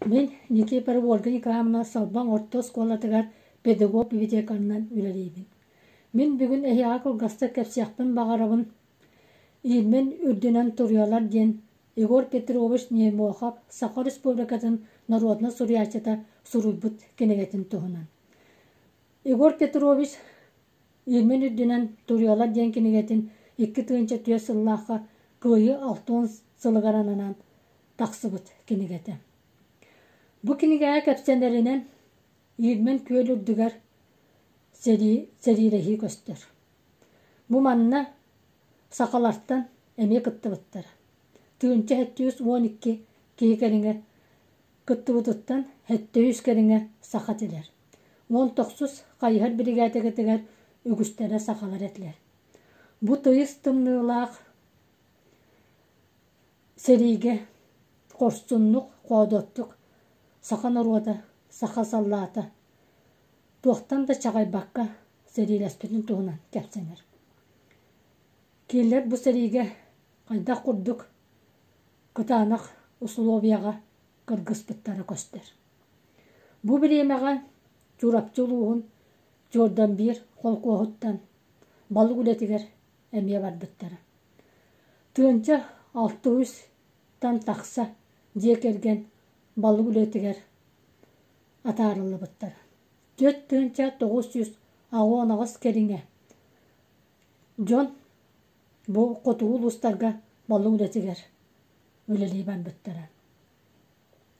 Мин Никифорова Ольга Николаевна Салбаҥ орто оскуолатыгар педагог библиотекарынан үлэлиибин. Мин бүгүн эһиэхэ кылгастык кэпсиэхпин баҕарабын Иирмин үрдүнэн туруйалар диэн Егор Петрович Неймохов Саха Республикатын народнай суруйааччыта суруйбут кинигэтин туһунан. Егор Петрович Иирмин үрдүнэн туруйалар диэн кинигэтин 2004 сыллаахха Кыайыы 60 сылыгар ананан тахсыбыт кинигэтэ. Бу кинигэҕэ кэпсэнэринэн Иирмэн күөл үрдүгэр сэрии, сэриилэһии көстөр. Бу манна сахалартан эмиэ кыттыбыттара. 1712 киһи кэриҥэ кыттыбытыттан 700 кэриҥэ саха этилэр. 19 хайыһар биригээдэгэтигэр үгүстэрэ сахалар этилэр. Бу тыйыс тымныылаах Сэриигэ хорсуннук, хоодуоттук саха норуота, саха саллаата туохтан да чаҕыйбакка сэриилэспитин туһунан кэпсэнэр. Кинилэр бу сэриигэ хайдах курдук кытаанах усулуобуйаҕа кыргыспыттара көстөр. Бу бириэмэҕэ Чурапчы улууһун Чуордан биир холкуоһуттан балык үлэтигэр эмиэ барбыттара. 1600-тан тахса дьиэ кэргэн балык үлэтигэр атаарыллыбыттара. 4988 кэриҥэ дьон бу хотугу улуустарга балык үлэтигэр үлэлии барбыттара.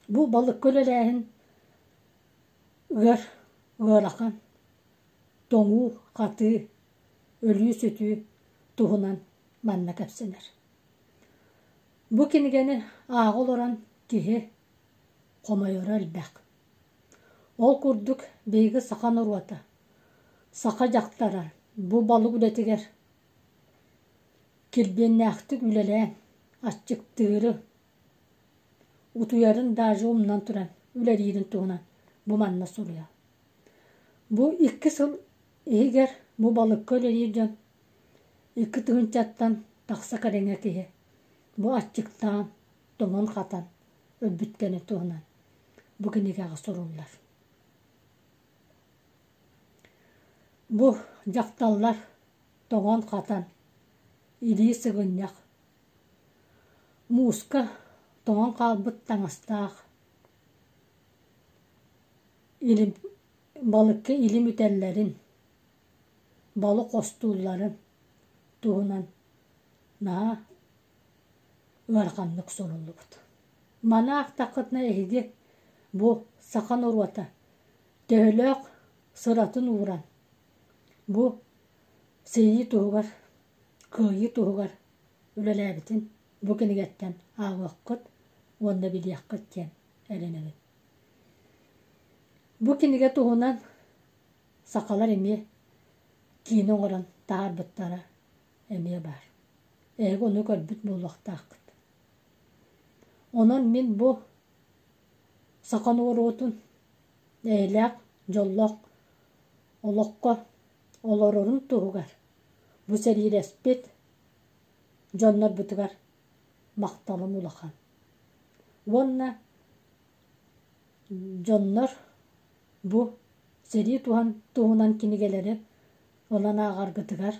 Бу балыкка үлэлээһин ыар, ыарахан, тоҥуу, хатыы, өлүү-сүтүү туһунан манна кэпсэнэр. Бу кинигэни ааҕа олорон киһи хомойоро элбэх. Ол курдук биһиги саха норуота, саха дьахтара бу балык үлэтигэр килбиэннээхтик үлэлээн, аччыктыыры, утуйарын даже умнан туран үлэлиирин туһунан бу манна суруйар. Бу 2 сыл иһигэр бу балыкка үлэлиир дьон 2 тыһыынчаттан тахса кэриҥэ киһи бу аччыктаан, тоҥон-хатан өлбүттэрин туһунан бу кинигэҕэ суруллар. Бу дьахталлар тоҥон-хатан, илии сыгынньах, мууска тоҥон хаалбыт таҥастаах, илим балыкка илим үтэллэрин, балык хостуулларын туһунан наһаа ыараханнык суруллубут. Маны аахтаххытына эһиги бу саха норуота төһөлөөх сыратын ууран бу сэрии туһугар, кыайыы туһугар үлэлээбитин бу кинигэттэн ааҕыаххыт уонна билиэххит диэн эрэнэбин. Бу кинигэ туһунан сахалар эмиэ киинэ оҥорон таһаарбыттара эмиэ баар. Эһиги ону көрбүт буолуохтааххыт. Онон мин бу саха норуотун эйэлээх, дьоллоох олоххо олорорун туһугар бу сэриилэспит дьоннорбутугар махталым улахан. Уонна дьоннор бу сэрии туһунан кинигэлэри ылан ааҕаргытыгар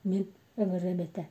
мин ыҥырыам этэ.